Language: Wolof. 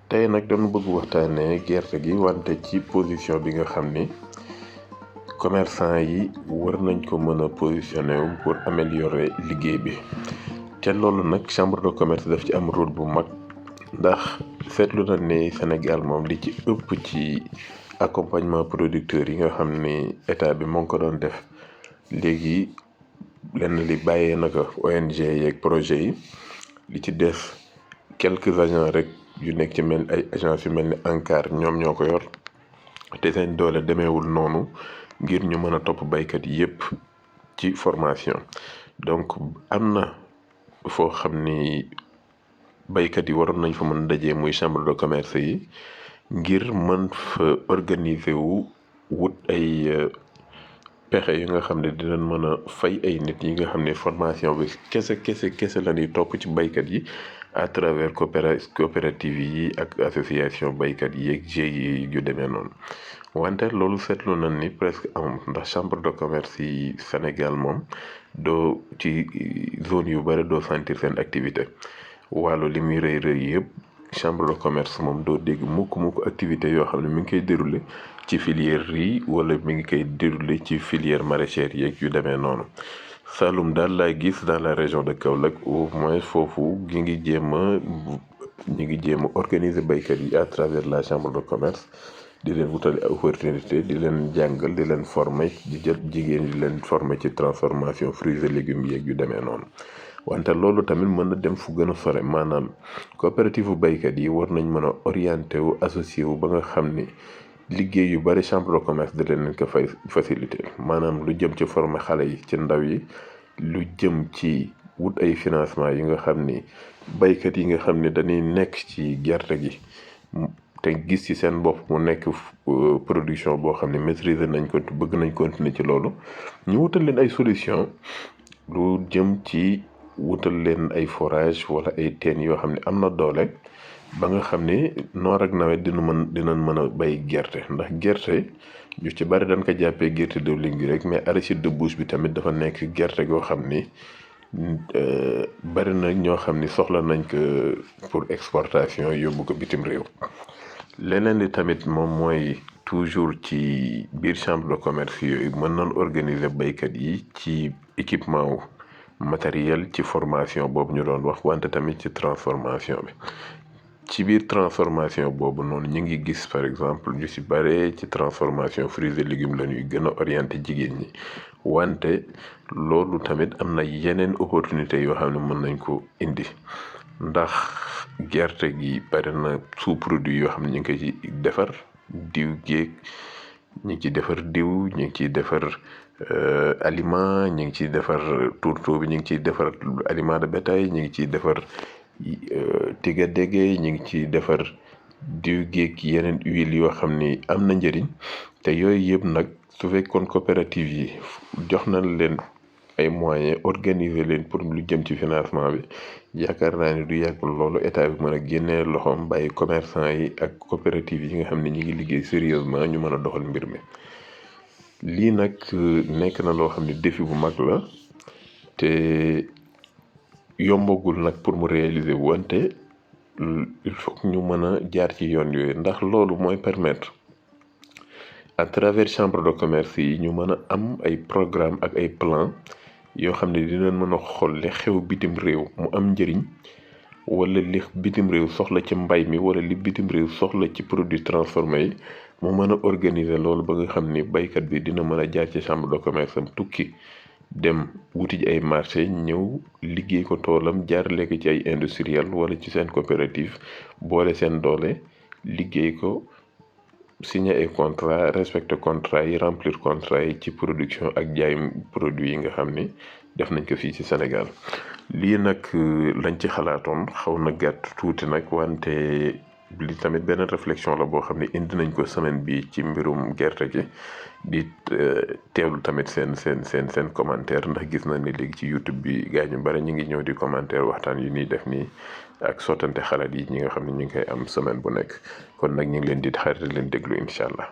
tey nag dañu bëgg waxtaanee gerte gi wante ci position bi nga xam ni commerçant yi war nañ ko mën a positionné wu pour améliorer liggéey bi te loolu nag chambre de commerce daf ci am rôle bu mag ndax seetlu na ne Sénégal moom li ci ëpp ci accompagnement producteurs yi nga xam ni état bi moo ngi ko doon def léegi lenn li bàyyee naka ONG yeeg projet yi li ci des quelques agents rek yu nekk ci mel ay agence yu mel ni ANCAR ñoom ñoo ko yor te seen doole demeewul noonu ngir ñu mën a topp baykat yépp ci formation donc am na foo xam ni baykat yi waroon nañ fa mën dajee muy chambre de commerce yi ngir mën fa organiser wu wut ay pexe yi nga xam ne dinañ mën a fay ay nit yi nga xam ne formation bi kese la ñuy topp ci baykat yi à travers coopérative yi ak association baykat yi ak GIE yu demee noonu wante loolu seetlu nañ ni presque amul ndax chambre de commerce yi Sénégal moom doo ci zone yu bëri doo sentir seen activité wàllu li muy rëy yëpp chambre de commerce moom doo dégg mukk activité yoo xam ne mi ngi koy déroulé ci filière riz wala mi ngi koy déroulé ci filière maraîchère yeeg yu demee noonu Saloum daal laa gis dans la région de Kaolack au moins foofu ñu ngi jéem a organiser baykat yi à travers la chambre de commerce di leen wutale opportunité di leen jàngal di leen former di jël jigéen di leen former ci transformation fruits et légumes yeeg yu demee noonu wante loolu tamit mën na dem fu gën a sore maanaam coopérative bu baykat yi war nañ mën a orienté wu associé wu ba nga xam ni liggéey yu bari chambre de commerce da leen ko fay facilité maanaam lu jëm ci former xale yi ci ndaw yi lu jëm ci wut ay financement yi nga xam ni baykat yi nga xam ni dañuy nekk ci gerte gi te gis ci seen bopp mu nekk production boo xam ne maîtriser nañ ko bëgg nañ continuer ci loolu ñu wutal leen ay solution lu jëm ci wutal leen ay forage wala ay teen yoo xam ne am na doole ba nga xam ne noor ak nawet dinañ mën a bay gerte ndax gerte ñu ci bari dañ ko jàppee gerte diwlin gi rek mais arachide de bouche bi tamit dafa nekk gerte goo xam ni bari na ñoo xam ni soxla nañ ko pour exportation yóbbu ko bitim réew leneen li tamit moom mooy toujours ci biir chambre de commerce yooyu mën nañ organiser baykat yi ci équipement wu matériel ci formation boobu ñu doon wax wante tamit ci transformation bi ci biir transformation boobu noonu ñu ngi gis par exemple ñu ci bare ci transformation fruits et légumes la ñuy gën a orienté jigéen ñi wante loolu tamit am na yeneen opportunité yoo xam ne mën nañ ko indi ndax gerte gi bari na sous-produit yoo xam ne ñu ngi koy ci defar diw géeg ñu ngi ciy defar diw ñu ngi ciy defar aliment ñu ngi ciy defar tourteau bi ñu ngi ciy defar aliment de bétail ñu ngi ciy defar tiga dege ñu ngi ciy defar diw géeg yeneen huile yoo xam ni am na njëriñ te yooyu yëpp nag su fekkoon coopérative yi jox nañ leen ay moyens organiser leen pour lu jëm ci financement bi yaakaar naa ni du yàgg loolu état bi mën a génnee loxoom bàyyi commerçant yi ak coopérative yi nga xam ne ñi ngi liggéey sérieusement ñu mën a doxal mbir mi lii nag nekk na loo xam ne défi bu mag la te yombagul nag pour mu réaliser wante il faut que ñu mën a jaar ci yoon yooyu ndax loolu mooy permettre à travers chambre de commerce yi ñu mën a am ay programme ak ay plan yoo xam ne dinañ mën a xool li xew bitim réew mu am njëriñ wala li bitim réew soxla ci mbay mi wala li bitim réew soxla ci produits transformés yi mu mën a organiser loolu ba nga xam ni baykat bi dina mën a jaar ci chambre de commerce am tukki dem wuti ji ay marché ñëw liggéey ko toolam jaarale ko ci ay industriel wala ci seen coopérative boole seen doole liggéey ko signer ay contrat respecter contrat yi remplir contrat yi ci production ak jaay produit yi nga xam ni def nañ ko fii ci Sénégal lii nag lañ ci xalaatoon xaw na gàtt tuuti nag wante li tamit benn réflexion la boo xam ne indi nañ ko semaine bi ci mbirum gerte gi di teewlu tamit seen commentaire ndax gis na ni léegi ci YouTube bi gaa ñu bari ñu ngi ñëw di commentaire waxtaan yu ñuy def nii ak sottante xalaat yi ñi nga xam ne ñu ngi koy am semaine bu nekk kon nag ñu ngi leen di xarit leen déglu incha allah.